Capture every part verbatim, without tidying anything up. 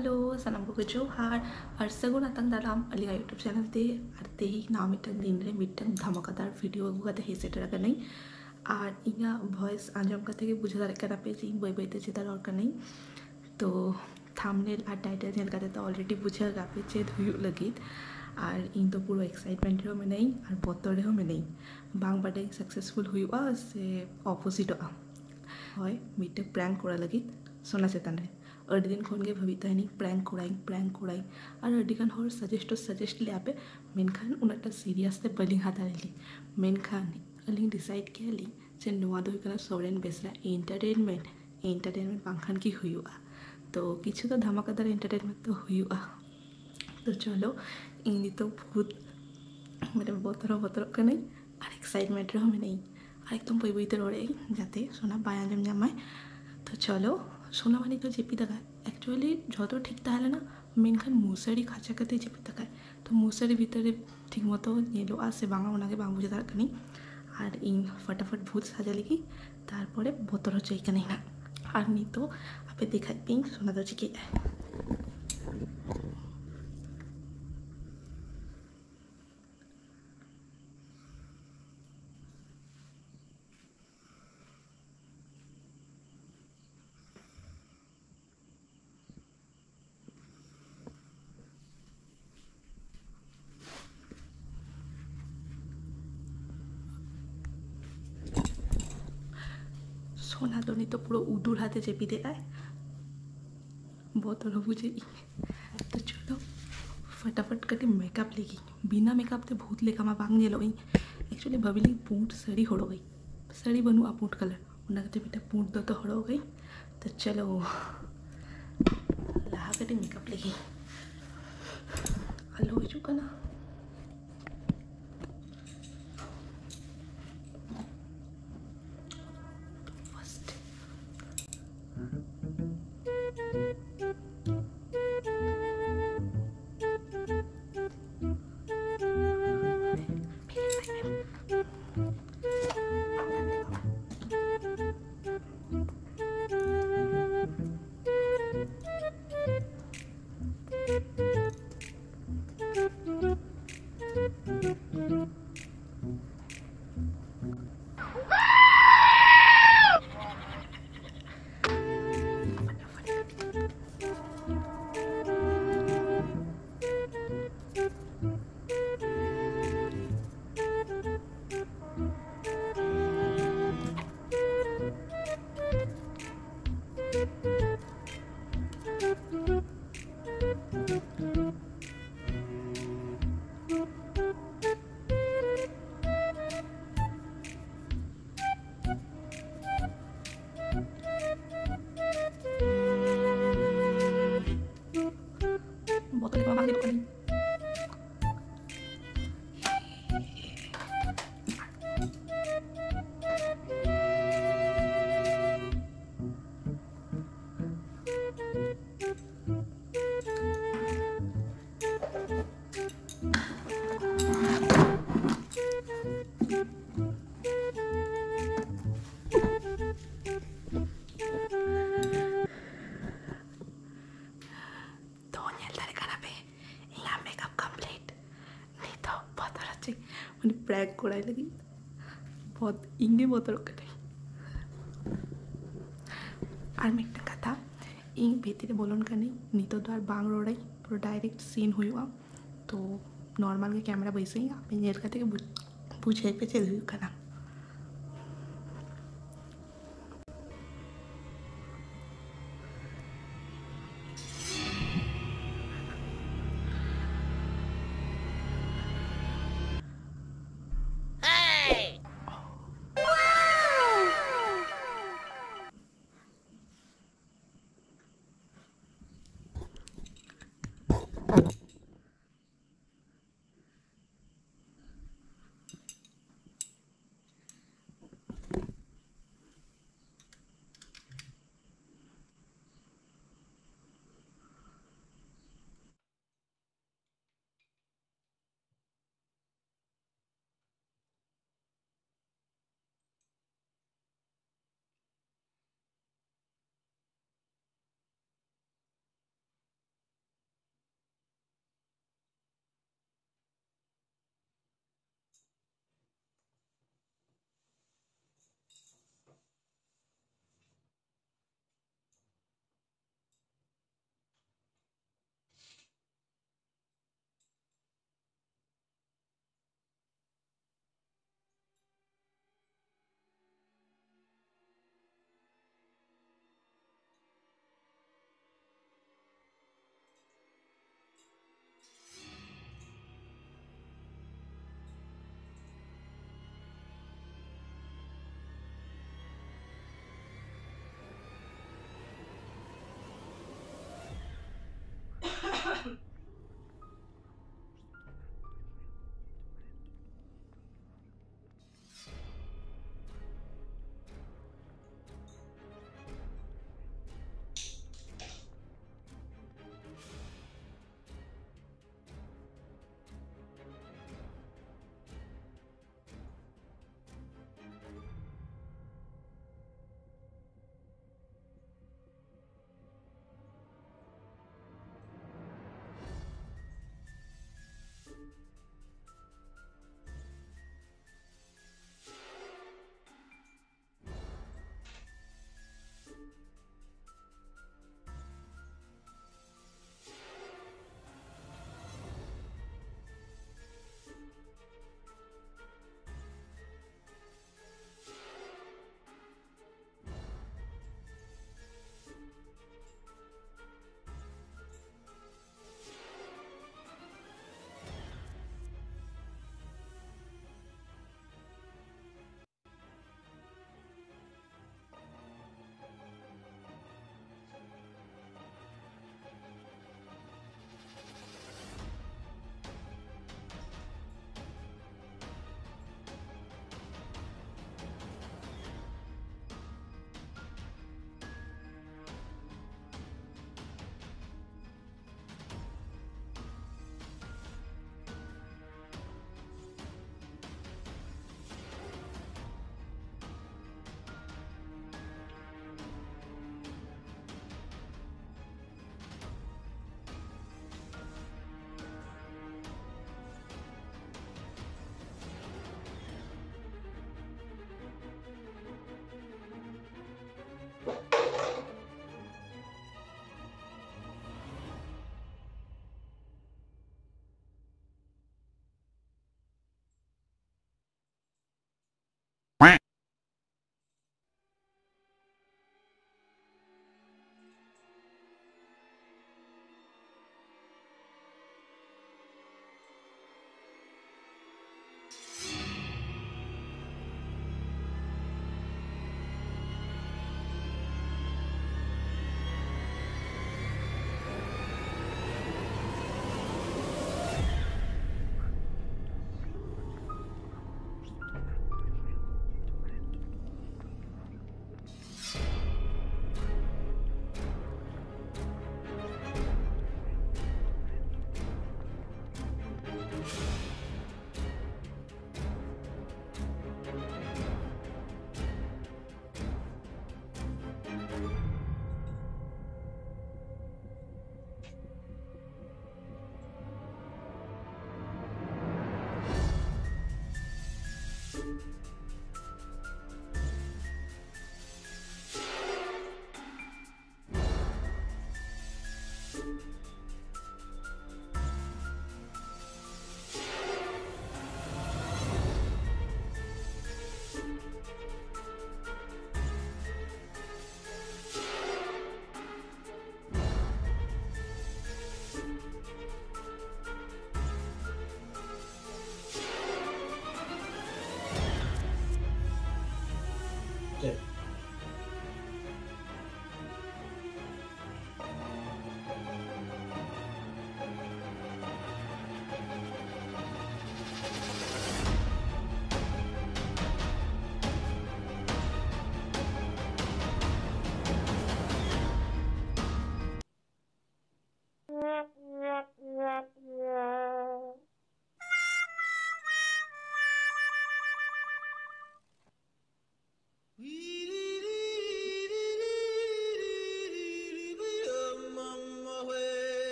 Hello, ᱥᱟᱱᱟᱢ ᱠᱚᱜᱮ ᱡᱚᱦᱟᱨ ᱟᱨ ᱥᱟᱹᱜᱩᱱ ᱟᱛᱟᱝ ᱫᱟᱨᱟᱢ ᱟᱹᱞᱤᱧᱟᱜ YouTube ᱪᱮᱱᱮᱞ ᱛᱮ᱾ ᱟᱨ ᱛᱮᱦᱮᱧ ᱱᱟᱣᱟ ᱢᱤᱫᱴᱟᱝ ᱫᱤᱱ ᱨᱮ ᱢᱤᱫᱴᱟᱝ ᱫᱷᱟᱢᱟᱠᱟᱫᱟᱨ ᱵᱷᱤᱰᱤᱭᱳ ᱟᱹᱜᱩ ᱠᱟᱛᱮ ᱦᱮᱡ ᱥᱮᱴᱮᱨ ᱟᱠᱟᱱᱟᱹᱧ᱾ ᱟᱨ ᱤᱧᱟᱹᱜ ᱵᱷᱚᱭᱮᱥ ᱟᱸᱡᱚᱢ ᱠᱟᱛᱮ ᱜᱮ ᱵᱩᱡᱷᱟᱹᱣ ᱫᱟᱲᱮᱭᱟᱜ ᱠᱟᱱᱟ ᱯᱮ ᱡᱮ ᱤᱧ ᱵᱟᱹᱭ ᱵᱟᱹᱭᱛᱮ ᱪᱮᱫ ᱨᱚᱲ ᱠᱟᱹᱱᱟᱹᱧ᱾ ᱛᱚ ᱛᱷᱟᱢᱵᱱᱮᱞ ᱟᱨ ᱴᱟᱭᱴᱮᱞ ᱧᱮᱞ ᱠᱟᱛᱮ ᱛᱚ ᱚᱞᱨᱮᱰᱤ ᱵᱩᱡᱷᱟᱹᱣ ᱠᱟᱜ ᱯᱮ ᱪᱮᱫ ᱦᱩᱭᱩᱜ ᱞᱟᱹᱜᱤᱫ᱾ ᱟᱨ ᱤᱧ ᱫᱚ ᱯᱩᱨᱟᱹ ᱮᱠᱥᱟᱭᱤᱴᱢᱮᱱᱴ ᱨᱮᱦᱚᱸ ᱢᱮᱱᱟᱹᱧ ᱟᱨ ᱵᱚᱛᱚᱨ ᱨᱮᱦᱚᱸ ᱢᱮᱱᱟᱹᱧ᱾ ᱵᱟᱝ ᱵᱟᱰᱟᱭ ᱥᱟᱠᱥᱮᱥᱯᱷᱩᱞ ᱦᱩᱭᱩᱜᱼᱟ ᱥᱮ ᱚᱯᱳᱡᱤᱴᱚᱜᱼᱟ᱾ ᱦᱳᱭ, ᱢᱤᱫᱴᱮᱱ ᱯᱨᱮᱝᱠ ᱠᱚᱨᱟᱣ ᱞᱟᱹᱜᱤᱫ ᱥᱳᱱᱟ ᱪᱮᱛᱟᱱ ᱨᱮ᱾ ᱟᱹᱰᱤ ᱫᱤᱱ ᱠᱷᱚᱱ ᱜᱮ ᱵᱷᱟᱹᱵᱤᱛ ᱛᱟᱦᱮᱱᱤᱧ ᱯᱨᱮᱝᱠ ᱠᱚᱨᱟᱣᱤᱧ, ᱯᱨᱮᱝᱠ ᱠᱚᱨᱟᱣᱤᱧ᱾ ᱟᱨ ᱟᱹᱰᱤ ᱜᱟᱱ ᱦᱚᱲ ᱥᱟᱡᱮᱥᱴ ᱦᱚᱸ ᱥᱟᱡᱮᱥᱴ ᱞᱮᱫᱼᱟ ᱯᱮ, ᱢᱮᱱᱠᱷᱟᱱ ᱩᱱᱟᱹᱜᱴᱟ ᱥᱤᱨᱤᱭᱟᱥ ᱛᱮ ᱵᱟᱹᱞᱤᱧ ᱦᱟᱛᱟᱣ ᱞᱮᱫᱼᱟ᱾ ᱢᱮᱱᱠᱷᱟᱱ ᱟᱹᱞᱤᱧ ᱰᱤᱥᱟᱭᱤᱰ ᱠᱮᱫᱼᱟ ᱞᱤᱧ ᱡᱮ ᱱᱚᱣᱟ ᱫᱚ ᱦᱩᱭᱩᱜ ᱠᱟᱱᱟ ᱥᱚᱨᱮᱱ ᱵᱮᱥᱨᱟ ᱮᱱᱴᱟᱨᱴᱮᱱᱢᱮᱱᱴ᱾ ᱮᱱᱴᱟᱨᱴᱮᱱᱢᱮᱱᱴ ᱵᱟᱝᱠᱷᱟᱱ ᱠᱤ ᱦᱩᱭᱩᱜᱼᱟ? ᱛᱚ ᱠᱤᱪᱷᱩ ᱫᱚ ᱫᱷᱟᱢᱟᱠᱟᱫᱟᱨ ᱮᱱᱴᱟᱨᱴᱮᱱᱢᱮᱱᱴ ᱫᱚ ᱦᱩᱭᱩᱜᱼᱟ᱾ ᱛᱚ ᱪᱚᱞᱚ, ᱤᱧ ᱱᱤᱛᱚᱜ ᱵᱚᱦᱩᱛ ᱢᱟᱱᱮ ᱵᱚᱛᱚᱨ ᱦᱚᱸ ᱵᱚᱛᱚᱨᱚᱜ ᱠᱟᱹᱱᱟᱹᱧ ᱟᱨ ᱮᱠᱥᱟᱭᱤᱴᱢᱮᱱᱴ ᱨᱮᱦᱚᱸ ᱢᱮᱱᱟᱹᱧ᱾ ᱟᱨ ᱮᱠᱫᱚᱢ ᱵᱟᱹᱭ ᱵᱟᱹᱭᱛᱮ ᱨᱚᱲᱮᱫ ᱟᱹᱧ ᱡᱟᱛᱮ ᱥᱳᱱᱟ ᱵᱟᱭ ᱟᱸᱡᱚᱢ ᱧᱟᱢᱟᱭ᱾ ᱛᱚ ᱪᱚᱞᱚ, ᱥᱳᱱᱟ ᱢᱟ ᱱᱤᱛᱚᱜ ᱡᱟᱹᱯᱤᱫ ᱟᱠᱟᱫ᱾ ᱮᱠᱪᱩᱭᱮᱞᱤ ᱡᱷᱚᱛᱚ ᱴᱷᱤᱠ ᱛᱟᱦᱮᱸ ᱞᱮᱱᱟ, ᱢᱮᱱᱠᱷᱟᱱ ᱢᱚᱥᱟᱨᱤ ᱠᱷᱟᱸᱪᱟ ᱠᱟᱛᱮ ᱡᱟᱹᱯᱤᱫ ᱟᱠᱟᱫ᱾ ᱛᱚ ᱢᱚᱥᱟᱨᱤ ᱵᱷᱤᱛᱟᱹᱨ ᱨᱮ ᱴᱷᱤᱠ ᱢᱚᱛᱚ ᱧᱮᱞᱚᱜᱼᱟ ᱥᱮ ᱵᱟᱝᱟ, ᱚᱱᱟᱜᱮ ᱵᱟᱝ ᱵᱩᱡᱷᱟᱹᱣ ᱫᱟᱲᱮᱭᱟᱜ ᱠᱟᱹᱱᱟᱹᱧ᱾ ᱟᱨ ᱤᱧ ᱯᱷᱟᱴᱟᱯᱷᱟᱴ ᱵᱷᱩᱛ ᱥᱟᱡᱟ ᱞᱮᱜᱮ, ᱛᱟᱨᱯᱚᱨᱮ ᱵᱚᱛᱚᱨ ᱦᱚᱪᱚᱭ ᱠᱟᱹᱱᱟᱹᱧ ᱦᱟᱸᱜ᱾ ᱟᱨ ᱱᱤᱛᱚᱜ ᱟᱯᱮ ᱫᱮᱠᱷᱟᱡ ᱯᱮᱧ ᱥᱳᱱᱟ ᱫᱚ ᱪᱤᱠᱟᱹᱭᱮᱫᱼᱟᱭ᱾ ᱥᱳᱱᱟ ᱫᱚ ᱱᱤᱛᱚᱜ ᱯᱩᱨᱟᱹ ᱩᱫᱩᱲ ᱦᱟᱛᱮ ᱡᱟᱹᱯᱤᱫᱮᱜᱼᱟᱭ, ᱵᱚᱛᱚᱨ ᱦᱚᱸ ᱵᱩᱡᱷᱟᱹᱜ ᱤᱧ᱾ ᱛᱚ ᱪᱚᱞᱚ ᱯᱷᱟᱴᱟᱯᱷᱟᱴ ᱠᱟᱹᱴᱤᱡ ᱢᱮᱠᱟᱯ ᱞᱮᱜᱤᱧ᱾ ᱵᱤᱱᱟ ᱢᱮᱠᱟᱯ ᱛᱮ ᱵᱷᱩᱛ ᱞᱮᱠᱟ ᱢᱟ ᱵᱟᱝ ᱧᱮᱞᱚᱜ ᱟᱹᱧ᱾ ᱮᱠᱪᱩᱭᱮᱞᱤ ᱵᱷᱟᱵᱤ ᱞᱤᱧ ᱯᱩᱸᱰ ᱥᱟᱹᱲᱤ ᱦᱚᱨᱚᱜ ᱟᱹᱧ, ᱥᱟᱹᱲᱤ ᱵᱟᱹᱱᱩᱜᱼᱟ ᱯᱩᱸᱰ ᱠᱟᱞᱟᱨ, ᱚᱱᱟ ᱠᱷᱟᱹᱛᱤᱨ ᱢᱤᱫᱴᱟᱝ ᱯᱩᱸᱰ ᱫᱚᱛᱚ ᱦᱚᱨᱚᱜ ᱟᱹᱧ᱾ ᱛᱚ ᱪᱚᱞᱚ ᱞᱟᱦᱟ ᱠᱟᱹᱴᱤᱡ ᱢᱮᱠᱟᱯ ᱞᱮᱜᱤᱧ᱾ ᱟᱞᱚ ᱦᱤᱡᱩᱜ ᱠᱟᱱᱟ᱾ First. ᱵᱚᱛᱚᱨ ᱞᱮᱠᱟ ᱢᱟ ᱵᱟᱝ ᱧᱮᱞᱚᱜ ᱠᱟᱱᱟ᱾ ᱛᱚ, ᱧᱮᱞ ᱫᱟᱲᱮ ᱠᱟᱱᱟ ᱯᱮ, ᱤᱧᱟᱹᱜ makeup complete᱾ ᱱᱤᱛᱚᱜ ᱵᱚᱛᱚᱨ ᱦᱚᱪᱚᱧ, ᱢᱟᱱᱮ, prank ᱠᱚᱨᱟᱭ ᱞᱟᱹᱜᱤᱫ ᱵᱚᱛ-, ᱤᱧ ᱜᱮ ᱵᱚᱛᱚᱨᱚᱜ ᱠᱟᱹᱱᱟᱹᱧ᱾ ᱟᱨ ᱢᱤᱫᱴᱟᱝ ᱠᱟᱛᱷᱟ, ᱤᱧ ᱵᱷᱤᱛᱤᱨ ᱨᱮ ᱵᱚᱞᱚᱱ ᱠᱟᱹᱱᱟᱹᱧ, ᱱᱤᱛᱚᱜ ᱫᱚ ᱟᱨ ᱵᱟᱝ ᱨᱚᱲᱟᱹᱧ, ᱯᱩᱨᱟᱹ direct scene ᱦᱩᱭᱩᱜᱼᱟ᱾ ᱛᱚ, normal ᱜᱮ camera ᱵᱟᱹᱭᱥᱟᱹᱣ ᱤᱧ, ᱟᱯᱮ ᱧᱮᱞ ᱠᱟᱛᱮ ᱜᱮ ᱵᱩᱡᱽ-, ᱵᱩᱡᱷᱟᱹᱣ ᱯᱮ ᱪᱮᱫ ᱦᱩᱭᱩᱜ ᱠᱟᱱᱟ᱾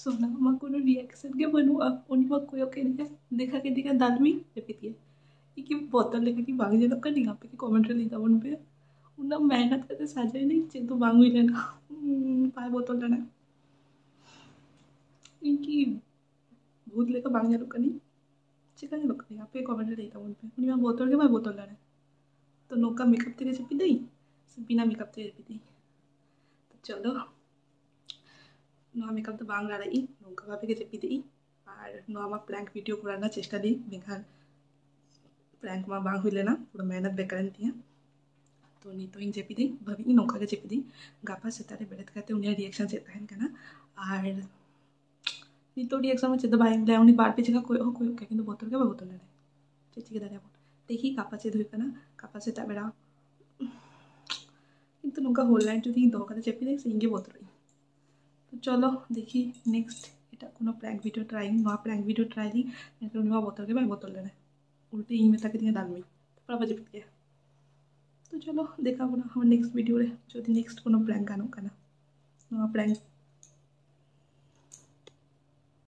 ᱥᱳᱱᱟ ᱢᱟ ᱠᱳᱱᱳ reaction ᱜᱮ ᱵᱟᱹᱱᱩᱜᱼᱟ᱾ ᱩᱱᱤ ᱢᱟ ᱠᱚᱭᱚᱜ ᱠᱮᱫᱤᱧᱟ, ᱫᱮᱠᱷᱟ ᱠᱮᱫᱤᱧᱟ ᱫᱟᱞᱢᱤ, ᱡᱟᱹᱯᱤᱫ ᱜᱮ᱾ ᱤᱧ ᱠᱤ ᱵᱚᱛᱚᱨ ᱞᱮᱠᱟ ᱠᱤ ᱵᱟᱝ ᱧᱮᱞᱚᱜ ᱠᱟᱱᱟᱹᱧ? ᱟᱯᱮ ᱠᱤ comment ᱨᱮ ᱞᱟᱹᱭ ᱛᱟᱵᱚᱱ ᱯᱮ᱾ ᱩᱱᱟᱹᱜ ᱢᱮᱦᱱᱚᱛ ᱠᱟᱛᱮ ᱥᱟᱡᱟᱭᱱᱟᱹᱧ, ᱪᱮᱫ ᱫᱚ ᱵᱟᱝ ᱦᱩᱭ ᱞᱮᱱᱟ᱾ ᱩᱸ, ᱵᱟᱭ ᱵᱚᱛᱚᱨ ᱞᱮᱱᱟ᱾ ᱤᱧ ᱠᱤ ᱵᱷᱩᱛ ᱞᱮᱠᱟ ᱵᱟᱝ ᱧᱮᱞᱚᱜ ᱠᱟᱹᱱᱟᱹᱧ? ᱪᱮᱠᱟ ᱧᱮᱞᱚᱜ ᱠᱟᱹᱱᱟᱹᱧ? ᱟᱯᱮ comment ᱨᱮ ᱞᱟᱹᱭ ᱛᱟᱵᱚᱱ ᱯᱮ᱾ ᱩᱱᱤ ᱢᱟ ᱵᱚᱛᱚᱨ ᱜᱮ ᱵᱟᱭ ᱵᱚᱛᱚᱨ ᱞᱮᱱᱟ᱾ ᱛᱚ ᱱᱚᱝᱠᱟ makeup ᱛᱮᱜᱮ ᱡᱟᱹᱯᱤᱫᱟᱹᱧ ᱥᱮ ᱵᱤᱱᱟ makeup ᱛᱮᱜᱮ ᱡᱟᱹᱯᱤᱫᱟᱹᱧ? ᱛᱚ ᱪᱚᱞᱚ, ᱱᱚᱣᱟ makeup ᱫᱚ ᱵᱟᱝ ᱨᱟᱲᱟᱜ ᱤᱧ, ᱱᱚᱝᱠᱟ ᱵᱷᱟᱵᱮ ᱜᱮ ᱡᱟᱹᱯᱤᱫ ᱤᱧ᱾ ᱟᱨ ᱱᱚᱣᱟ ᱢᱟ prank video ᱠᱚᱨᱟᱣ ᱨᱮᱱᱟᱜ ᱪᱮᱥᱴᱟ ᱞᱮᱫᱟᱹᱧ, ᱢᱮᱱᱠᱷᱟᱱ prank ᱢᱟ ᱵᱟᱝ ᱦᱩᱭ ᱞᱮᱱᱟ, ᱯᱩᱨᱟᱹ ᱢᱮᱦᱱᱚᱛ ᱵᱮᱠᱟᱨᱮᱱ ᱛᱤᱧᱟ᱾ ᱛᱚ ᱱᱤᱛᱚᱜ ᱤᱧ ᱡᱟᱹᱯᱤᱫᱟᱹᱧ, ᱵᱷᱟᱵᱤ ᱤᱧ ᱱᱚᱝᱠᱟ ᱜᱮ ᱡᱟᱹᱯᱤᱫᱟᱹᱧ, ᱜᱟᱯᱟ ᱥᱮᱛᱟᱜ ᱨᱮ ᱵᱮᱨᱮᱫ ᱠᱟᱛᱮ ᱩᱱᱤᱭᱟᱜ reaction ᱪᱮᱫ ᱛᱟᱦᱮᱱ ᱠᱟᱱᱟ᱾ ᱟᱨ ᱱᱤᱛᱚᱜ reaction ᱢᱟ ᱪᱮᱫ ᱫᱚ ᱵᱟᱭ ᱮᱢ ᱞᱮᱭᱟ, ᱩᱱᱤ ᱵᱟᱨ ᱯᱮ ᱡᱟᱭᱜᱟ ᱠᱚᱭᱚᱜ ᱦᱚᱸ ᱠᱚᱭᱚᱜ ᱠᱮᱫ, ᱠᱤᱱᱛᱩ ᱵᱚᱛᱚᱨ ᱜᱮ ᱵᱟᱭ ᱵᱚᱛᱚᱨ ᱞᱮᱱᱟ᱾ ᱪᱮᱫ ᱪᱤᱠᱟᱹ ᱫᱟᱲᱮᱭᱟᱜᱼᱟ ᱵᱚᱱ? ᱛᱮᱦᱤᱧ ᱜᱟᱯᱟ ᱪᱮᱫ ᱦᱩᱭᱩᱜ ᱠᱟᱱᱟ, ᱜᱟᱯᱟ ᱥᱮᱛᱟᱜ ᱵᱮᱲᱟ᱾ ᱠᱤᱱᱛᱩ ᱱᱚᱝᱠᱟ whole night ᱡᱩᱫᱤ ᱤᱧ ᱫᱚᱦᱚ ᱠᱟᱛᱮ ᱡᱟᱹᱯᱤᱫᱟᱹᱧ ᱥᱮ ᱤᱧ ᱜᱮ ᱵᱚᱛᱚᱨᱚᱜ ᱤᱧ᱾ ᱛᱚ ᱪᱚᱞᱚ ᱫᱮᱠᱷᱤ next ᱮᱴᱟᱜ ᱠᱳᱱᱳ prank video try ᱤᱧ᱾ ᱱᱚᱣᱟ prank video try ᱞᱤᱧ, ᱢᱮᱱᱠᱷᱟᱱ ᱩᱱᱤ ᱢᱟ ᱵᱚᱛᱚᱨ ᱜᱮ ᱵᱟᱭ ᱵᱚᱛᱚᱨ ᱞᱮᱱᱟ, ᱩᱞᱴᱟᱹ ᱤᱧ ᱢᱮᱛᱟ ᱠᱮᱫᱤᱧᱟ ᱫᱟᱞᱢᱤ, ᱛᱟᱨᱯᱚᱨ ᱟᱵᱟᱨ ᱡᱟᱹᱯᱤᱫ ᱠᱮᱫᱟ᱾ ᱛᱚ ᱪᱚᱞᱚ ᱫᱮᱠᱷᱟ ᱵᱚᱱᱟ ᱟᱵᱟᱨ next video ᱨᱮ, ᱡᱩᱫᱤ next ᱠᱳᱱᱳ prank ᱜᱟᱱᱚᱜ ᱠᱟᱱᱟ᱾ ᱱᱚᱣᱟ prank